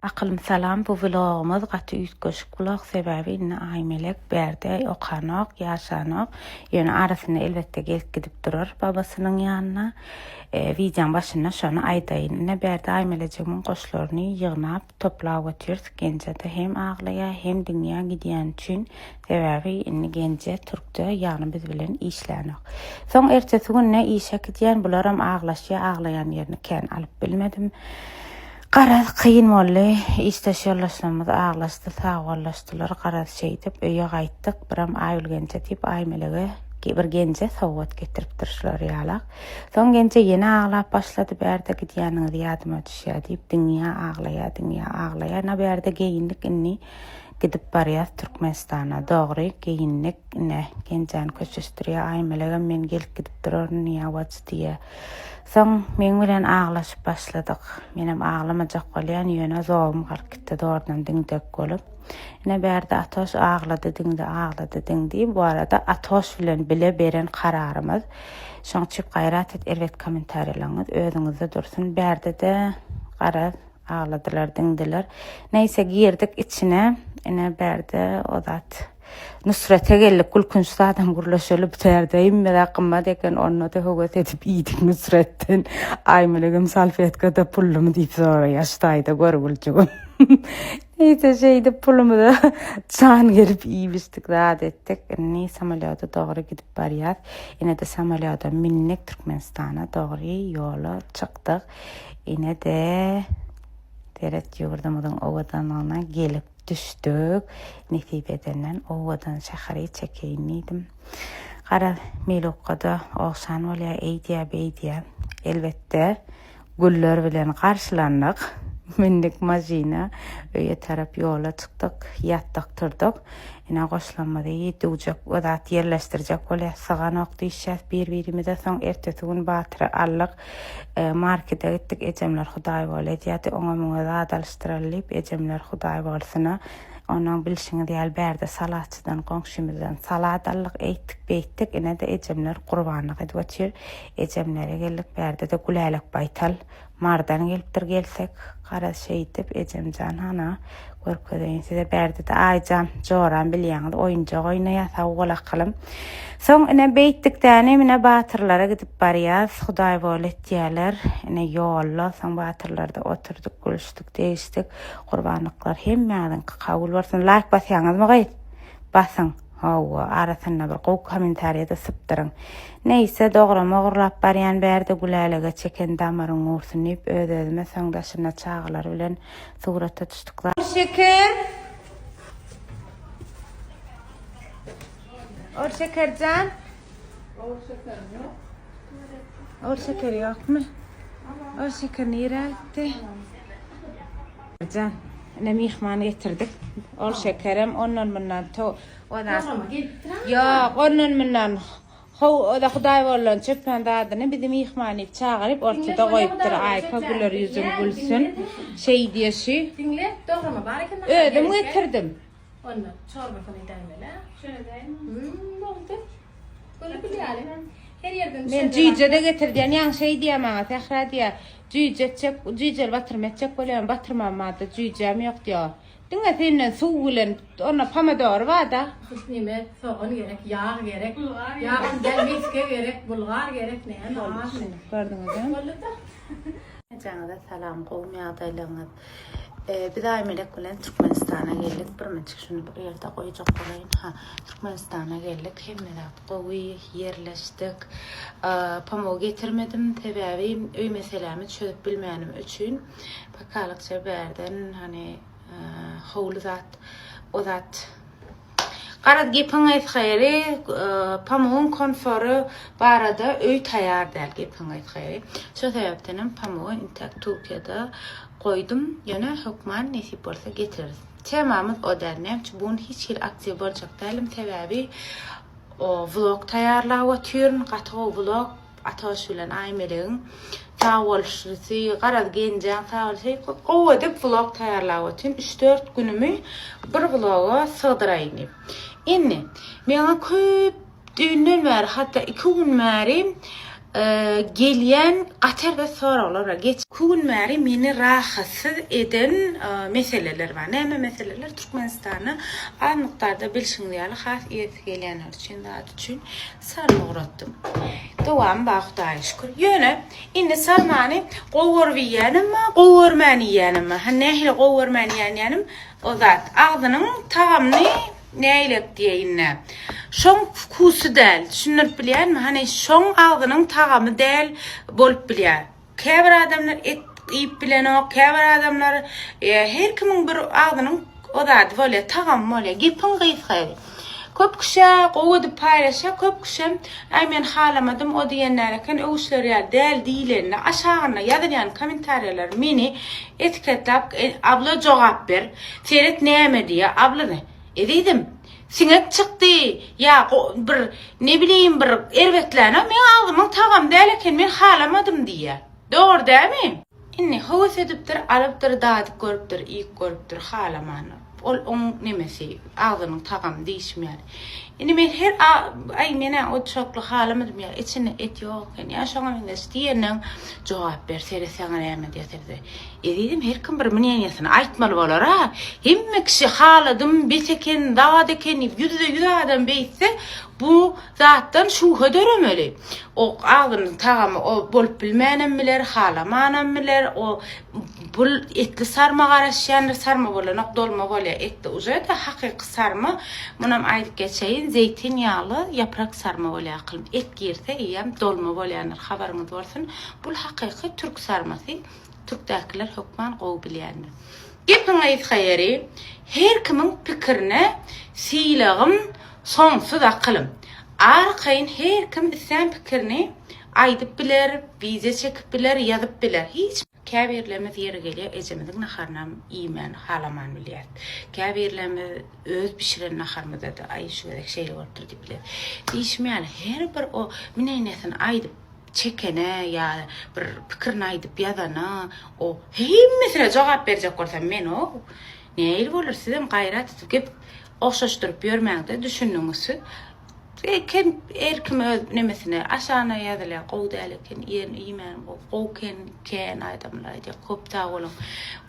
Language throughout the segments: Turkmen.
Akylym salam bu vlogymyz gaty üýtgeşik vlog sebäbi indi Aýmelek bärde okanok ýaşanok ýöne arasynda elbetde gelip gidip durar babasynyň ýanyna wideoň başynda şony aýdaýyn ine bärde Aýmelejigimiň goşlaryny ýygnap toplap otyrys Genjede hem aglaýa hem diňýä gidýäni üçin sebäbi indi Genje türkde ýagny biz bilen işlänok soň ertesi gününe işe gidýän bularam aglaşýa aglaýan ýerini kän alyp bilmedim Garaz, kyn boldy. Işdeş ýoldaşlarymyz aglaşdy, sagbollaşdylar. Garaz, şeýdip, öýe gaýtdyk. Biram Aýgül genje diýip, Aýmelege bir genje sowgat getiripdir şular ýalak. Soň genje ýene aglap başlady, Bärde gidýäniňiz ýadyma düşýär diýip, diňýär, aglaýar, diňýär, aglaýar. Na bärde geýindik indi gidip barýas Türkmenistana. Dogry, geýindik. Ine, Genjäni köşeşdirýär. Aýmelegem men gelip gidip duraryn diýýär, wajy diýýär. Soň meň bilen aglaşyp başladyk. Menem aglamajak bolýan, ýöne zobum galyp gitdi zordan diňdek bolup. Ine bärde Atoş aglady diňdi, aglady diňdi. Bu arada Atoş bilen bile beren kararymyz. Şoň üçin gaýrat et erbet kommentariýalaryňyz özüňizde dursun. Bärde-de garaz agladylar diňdiler. Neýse girdik içine. Ine bärde o zat Nusrete geldik gülkünç zadam gürleşeli bu tärde hemme zat gymmat eken onda-da höwes edip iýdik Nusretden. Aýmelegem salfetkada pullumy diýip soraýar şu taýda görgüljigim. Neýse şeýdip pulumyza jan gelip iýip içdik zat etdik. Indi samolýoda dogry gidip barýas. Ine-de samolýoda mindik Türkmenistana dogry ýola çykdyk. Ine-de seret ýurdumyzyň owadanlygyna gelip Düşdük. Nesip edenden owadan şäheri çekeýin diýdim. Garaz, Milukka-da ogşan bolýar, eýdýär, beýdýär. Elbetde, güller bilen garşylandyk. Mündik maşyna, öýe tarap ýola çykdyk. Ýatdyk, turduk. Ine, goşlarymyzy düwjek, o zat ýerleşdirjek bolýas. Syganok diýişýäs bir-birimize. Soň ertesi gün Batyry aldyk. Markete gitdik, ejemler hudaýbol edýärdi, oňa-muňa zat alyşdyraly diýip, ejemler hudaýbolsuna, onnoň bilşiňiz ýaly bärde salatçydan, goňşymyzdan salat aldyk, eýtdik-beýtdik, ine-de ejemler gurbanlyk edip otyr. Ejemlere geldik, bärde-de Gülälek baýtal Marydan gelipdir, gelsek, garaz şeýdip, ejemjan hana, Görkezeýin size bärde-de Aýjan joram bilýäňiz oýunjak oýnaýar sag bol akylym. Soň ine beýtdik däni ine batyrlara gidip barýas hudaý bol etýäler ine ýolda soň batyrlarda oturdyk gülüşdik degişdik gurbanlyklar hemmäňiziňki kabul bolsun laýk basýaňyzmy gyz basyň hawa arasynda bir gowy kommentariýada sypdyryň neýse dograma ogurlap barýan bärde Gülälege çeken damaryň gursun diýip öz özüme soň daşynda çagalar bilen Surata düşdük. Şeker. Ol şekerjan. Ol şeker ýok. Ol şeker ýokmy? Ol şeker nirä gitdi? Jan, ine myhman getirdik. Ol şekerem ondan mundan to o zat. Ýok, ondan mundan How-da Hudaýbollan çöpän zadyny bizi myhman diýip çagyryp ortada goýupdyr Aýka güler ýüzüň gülsün şeýdýä şü. Diňle, dograma bar eken nahar Özüm gerekýä. getirdim. Onda çorbasyny edäýmeli-ä. Şöyle edäýin. Hmm, boldy. Göni gül ýaly. Her ýerden Men düşen jüýje-de getir diýen, ýaňy şeý diýýär maňa, Sähra diýýär, jüýje etjek, jüýjeli batyrma etjek bolýan, batyrmam barda jüýjäm ýok diýýär. Diňe senden suw bilen onda pomidory barda. Neme sogan gerek, ýag gerek. Ýagam däl mesge gerek, bulgar gerek, näme azmy. Gördüňizmi? Boldy-da. Hemmäňize salam gowmy ýagdaýlaryňyz. Biz Aýmelek bilen Türkmenistana geldik. Bir minçik şuny bir ýerde goýjak bolaýyn. Ha, Türkmenistana geldik. Hemme zat gowy, ýerleşdik. Pamugy getirmedim, sebäbi öý meselämi çözüp bilmänim üçin. Pokalykça bärden hany howly zat o zat Garaz gepiň gysga ýeri pamugyň konfory barada öý taýar däl gepiň gysga ýeri. Şo sebäpden hem pamugy intäk Türkiýede goýdum. Ýöne hökman nesip bolsa getireris. Temamyz o däl. Näme üçin bu gün hiç hili aktiw boljak dälim sebäbi vlog taýarlap otyryn. Gaty gowy vlog. Atabaş bilen Aýmelegiň sag boluşysy, garaz Genjäň sag boluşy, gowy edip vlog taýýarlap otyryn. Üç-dört günümi bir vloga sygdyraýyn diýip. Indi, meňe köp düýnden bäri, hatda iki gün bäri. Gelýän gaty erbet soraglar bar. Geç. Iki gün bäri meni rahatsyz eden meseleler bar. Näme meseleler? Türkmenistanda az mukdarda bilşiňiz ýaly has iýesi gelýänler üçin zat üçin sarma ugratdym. Dowamy bar Hudaýa şükür. Ýöne indi sarmany gowy görüp iýýänem bar, gowy görmän iýýänem bar. Hany nähili gowy görmän iýýän o zat agzynyň tagamyny Nägilek diýeýin-dä. Şoň wkusy däl. Düşündirip bilýänmi? Hany şoň agzynyň tagamy däl bolup bilýär. Käbir adamlar et iýip bilenok, käbir adamlar her kimiň bir agzynyň o zady bolýar, tagamy bolýar. Gepiň gysgasy. Köp kişä gowy edip paýlaşýar, köp kişem äý men halamadym, o diýen däl eken, öwüşler ýaly däl diýlende aşagynda ýazylýan kommentariýalar meni etiketläp abla jogap ber. Seret näme diýýär abla ezizim siňek çykdy ýa bir ne bileýin bir erbetlänok meň agzymyň tagamy däl eken men halamadym diýýär dogry dämi? Indi höwes edipdir alypdyr dadyp görüpdir iýip görüpdir halamandyr ol oň nemesi agzynyň tagamy diýişim ýaly indi men her aý menä o çokly halamadym ýa içinde et ýok eken ýa şoňa meňzeş diýenden jogap ber seret saňa näme diýýär seret Ezizim her kim bir mneniýasyny aýtmaly bolara. Hemme kişi haladym, bet eken, zat eken diýip 100% adam beýtse bu zatdan şübhe döremeli. O agzynyň tagamy o bolup bilmänem biler, halamanam biler. O bul etli sarma garaşýandyr, sarma bolanok dolma bolýar. Etli uje-de hakyky sarma. Munam aýdyp geçeýin, zeýtin ýagly ýaprak sarma bolýar akylym. Et girse eýýäm dolma bolýandyr habaryňyz bolsun. Bul hakyky türk sarmasy. Türkdäkiler hökman gowy bilýändir. Gepiň gysga ýeri, her kimiň pikirine sylagym soňsuz akylym. Arkaýyn her kim islän pikirini aýdyp biler, wideo çekip biler, ýazyp biler. Hiç. Käbirlerimiz ýeri gelýär ejemiziň naharynam iýmän halaman bilýäris. Käbirlerimiz öz bişiren naharymyzda-da aý şu gezek şeýle bolupdyr diýip bilýäris. Diýşim ýaly her bir o mneniýasyny aýdyp çekene ýa bir pikirini aýdyp ýazana o hemmesine jogap berjek bolsam men o nähili bolar sizem gaýrat edip gep ogşaşdyryp ýörmäňde düşündiňiz siz kim her kim öz nemesine aşagyna ýazylýar gowy däl eken iýen iýmänim gowy gowy eken kän adamlar aýdýar köp sag boluň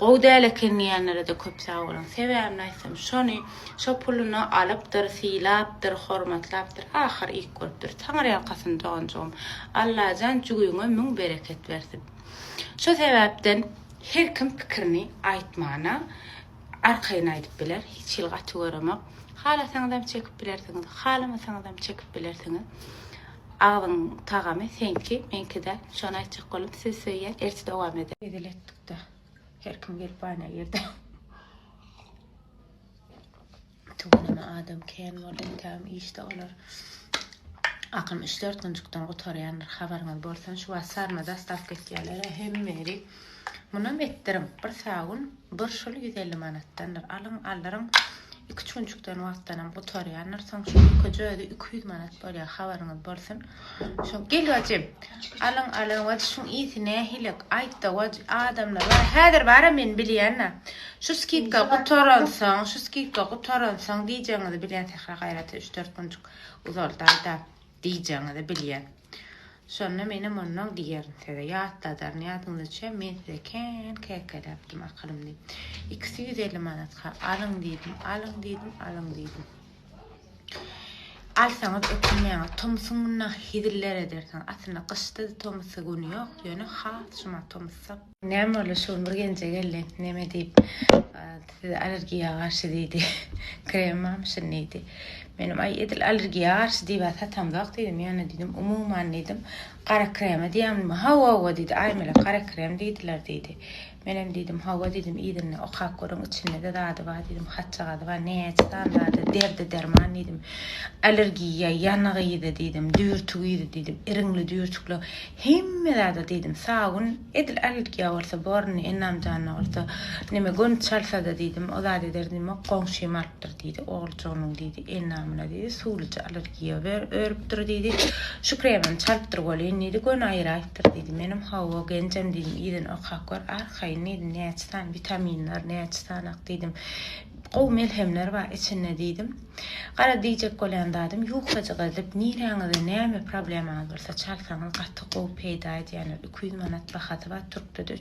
gowy däl eken diýenlerede köp sag boluň sebäbini aýtsam şony Şo puluny alypdyr, sylapdyr, hormatlapdyr, ahyr iýip görüpdir. Taňryýalkasyn doganjygym. Allajan jügüňe müň bereket bersin. Şo sebäpden her kim pikirini aýtmana arkaýyn aýdyp biler. Hiç hili gaty göremok. Halasaňyzam çekip bilersiňiz, halamasaňyzam çekip bilersiňiz. Agzyň tagamy seňki, meňki däl. Şony aýtjak boldum. Sizi söýýän. Erte dowam eder. Hezil etdikde. Her kim gelip baýna girdi. Tüweleme adam kän boldy entägem işde olar. Akym 3-4 günjükden gutarýandyr habaryňyz bolsun. Şu wagt sarma dastavka etýärler hemmeri. Munam etdiriň. Bir sagun bir şul 150 manatdandyr. Alyň aldyryň. 2-3 günjükden wagtdanam gutarýandyr. Soň şu ýekeje özi 200 manat bolýar habaryňyz bolsun. Şo gel wajy. Alyň alyň wajy şuň ysy nähili aýtda wajy adamlar bar häzir bara men bilýän-ä. Şu skidka gutaransoň şu skidka gutaransoň diýjegiňizi bilýän Sähra Gaýraty üç-dört günjük uzaldaýda diýjegiňizi bilýän. Şonda menem onnoň diýerin size ýatladaryn ýadyňyza düşer men size kän käkeläpdim akylym diýip. Ikisi 150 manatka alyň diýdim alyň diýdim alyň diýdim. Alsaňyz ökünmäňiz. Tomusyň gününe heziller edersiňiz. Aslynda gyşda-da tomusy güni ýok, ýöne has şumat tomusda. Näme boldy şu gün bir genje geldi neme diýip size allergiýa garşy diýdi krem barmy şun diýdi menem aý edil allergiýa garşy diýibä satamzok diýdim ýöne diýdim umuman diýdim gara kreme diýýäňmi hawa hawa diýdi Aýmelek gara krem diýdiler diýdi Menem diýdim, hawa diýdim, yzynda okap görüň, içinde-de zady bar diýdim, hatjagazy bar, näçe sany zady, derde derman diýdim, allergiýa, ýanyk yzy diýdim, düwürtik yzy diýdim, iriňli düwürtikler, hemme zada diýdim, sabyn, edil allergiýa bolsa, borny, endam-janyna bolsa, neme, göni çalsa-da diýdim, o zat eder diýdim, goňşym alypdyr diýdi, oguljygynyň diýdi, endamyna diýdi, suwluja allergiýa örüpdir diýdi, şu kremini çalypdyr welin diýdi, göni aýraýypdyr. Ýazypdyr diýdi. Menem hawa genjem diýdim. Yzyny okap gör arkaýyn diýdim. Näçe sany witaminler, näçe sanak diýdim. Gowy melhemler bar içinde diýdim. Gara diýjek bolýan zadym ýukajyk edip niräňizde näme problemaňyz bolsa çalsaňyz gaty gowy peýda edýändir. 200 manat bahasy bar türkde-de.